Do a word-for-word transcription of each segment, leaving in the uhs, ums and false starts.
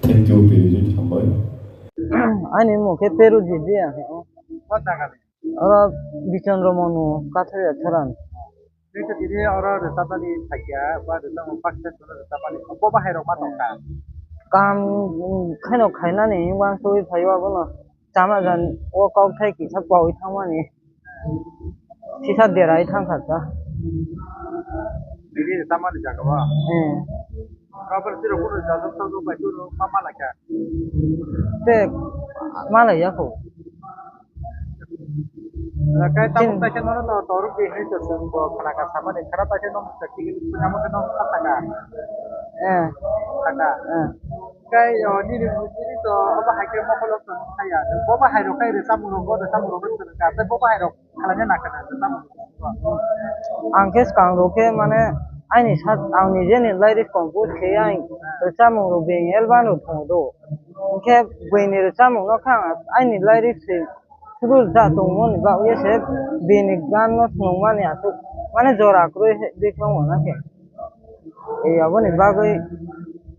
Thank you, Birijit Hambai. Ani mung khe Peru Jibia. Oro Bichandra Manu Kathaya Tharan. Nini tini oro rwchapnani sakya, ba rwchapmung baksa rwchapmani, bo bahai rok ma tongkha? Kam, mm, khaino khainani, uansugwi phaio abono. Chama jan o kok thai kisa pawi thangmani. Sisa derai thangkha ta. Bini tamani jaga ba? Eh. Kabar siro kuno jaga tangdo bai kuno mama lakha. Te mala yako. Kai tabuk taisa nono no toruk di hai to sung bo khana ka samani khara taisa nono sakti gili namo no khataka. Eh. Khataka. Eh. Kai, o, nini, nini to, obo hai khe mokolo to saya. Bobo hai rok kai rwchapmung rok, bo rwchapmung rok swrwngkha. Tei bobo hai rok khlaina nakha na rwchapmung rok. Ang khe swkang rok khe, mane, aini sak, ang nijeni lyrics compose khe, ang rwchapmung rok beng album rok thungo do. Hwnkhe buini rwchapmung no khe ang aini lyrics se Sudu ja tongmani bagwi se bini gan no phunukmani aswk, mane jora kwrwi de khe wngna khe. E, aboni bagwi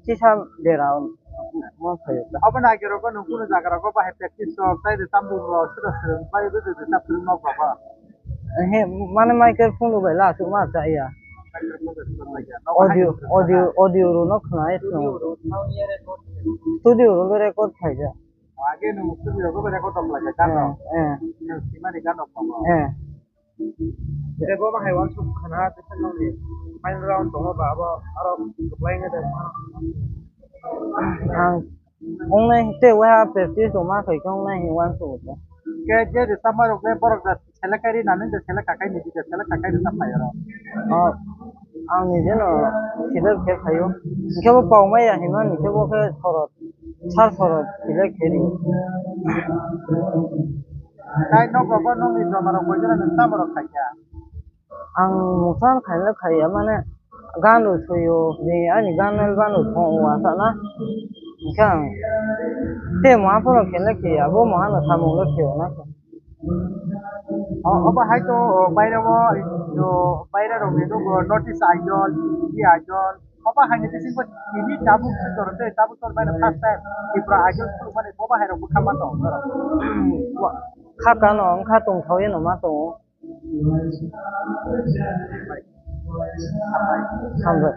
kisa dera wng phaio ta. Abo nai khe rogo nung kunu jaga rogo bahai practice rok tei de tambu rok sida sida bai de de de ta phunuk nok rogo. He, mane microphone bai la aswk ma cha ya. Microphone bai sida ya. Audio, audio, audio rok no khna e. Studio rok no record khaijak. Age nung studio rogo bai record rok khlai kha, gan rok. Eh, eh. Nung simani gan rok tongo. Eh. Tei bo bahai uansuk khana tei nokni final round tongo ba abo aro kwplai wngya de. Ang ongnai tei waha practice rok ma khai khe ongnai hinwi uansuk khe. Khe je rwchapma rok le borok da select khairi nani da select khakai ni da select khakai rwchap phai oro. Oh, ang nijeno select khe phaio. Hwnkhe bo pau maya hinmani khe bo khe sorot. Sar soro select khe ri. Tai nok rogo nokni joma rok boidana nung tamo rok khaikha? Ang mungsa khaina khaiya mane gan rw suyo ni ani gan nal ban rw thong wa sana. Hwnkhe ang te moha phano khe le khe ya bo moha no samung le khe na. O, obo hai to, o, baire o, o, baire rok ni nogo North East Idol, India Idol, obo hai ni bisingo tini tabuk se jora tei tabuk jora baire first time Tripura Idol khulumani obo hai rok bwkha ma tong norok. Kha kano wngkha tongthao eno ma tongo. Hambai.